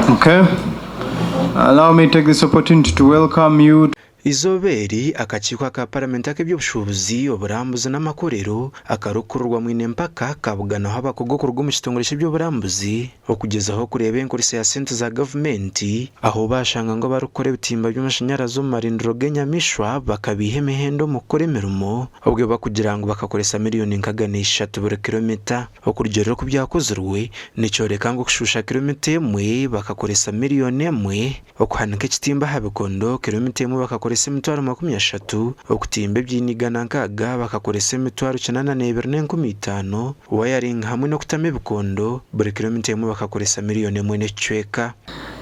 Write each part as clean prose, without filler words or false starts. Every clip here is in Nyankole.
Okay. Allow me take this opportunity to welcome you. Eizooba eri, akakiiko aka Paramenti ak'eby'obushuubuzi, oburambuzi n'amakorero akarikukurirwa Mwine Mpaka kabuganaho abakugu okuruga omu kitongore ky'eby'oburambuzi okugyezaho kureeba enkoresa ya sente za gavumenti ahu baashanga ngu abarikukora ebitimba by'amashanyarazi omu marindiro g'enyamaishwa bakabiiha emihendo omu kukora emirimo obwo bakugira ngu bakakoresa miriyoni nkagana ishatu buri kiromita. Okurugiirira oku byakozirwe nikyoreka ngu okushuusha kiromita emwe bakakoresa miriyoni emwe, okuhanika ekitimba aha bikondo kiromita emwe bakakoresa emitwaro 30, okutimba ebyiina 160 bakakoresa emitwaro 82,500, wayaringi hamwe n'okutama ebikondo buri kiromita emwe bakakoresa miriyoni emwe n'ekicweka.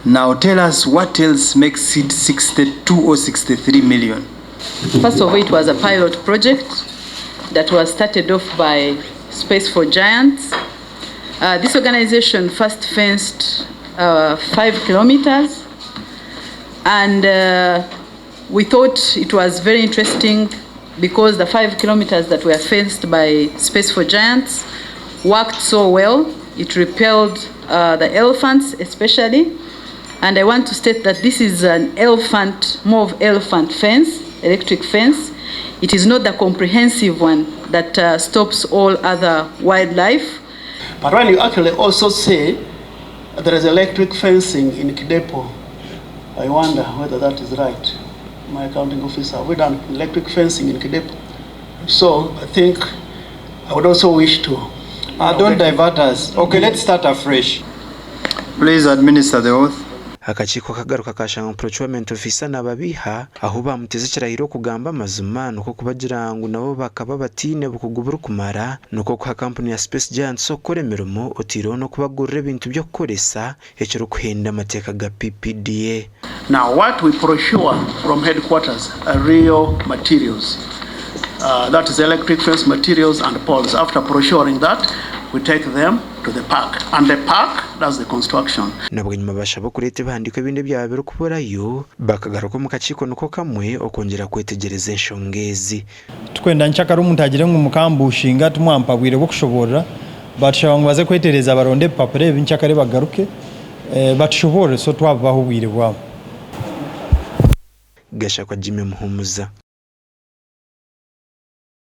Now tell us what else makes it 62 or 63 million? First of all it was a pilot project that was started off by Space for Giants. This organization first fenced 5 kilometers and we thought it was very interesting because the 5 kilometers that were fenced by Space for Giants worked so well. It repelled the elephants especially and I want to state that this is an elephant, more of elephant fence, electric fence. It is not the comprehensive one that stops all other wildlife. But when you actually also say there is electric fencing in Kidepo, I wonder whether that is right. My accounting officer, have we done electric fencing in Kidepo? So I think I would also wish to... Don't divert us. Okay, let's start afresh. Please administer the oath. Akakiiko kagaruka kashanga ngu Procurement Officer nababiiha ahu bamuteza ekirahiro okugamba amazima nikwo kubagira ngu nabo bakaba bataine bukugu burikumara nikwo kuha kampuni ya Space Giants okukora emirimo oteireho n'okubagurira ebintu by'okukoresa ekirikuhenda amateeka ga PPDA. Now what we procure from headquarters are real materials that is electric fence materials and poles. After procuring that we take them to the park and the park does the construction. Na bwanyima bashaba okureeta ebihandiiko ebindi ebyaba birikuburayo, bakagaruka omu kakiiko niko kamwe okwongyera kwetegyereza enshonga ezi. Tikwenda nkyakare omuntu agire ngu mukambushinga timwampa bwire bw'okushoboorora, batushaba ngu baze kwetereeza baronde ebipapura ebi nkyakare bagaruke batushoboorore so twababaha obwire bwabo. Gashakwa Jimmy Muhumuza.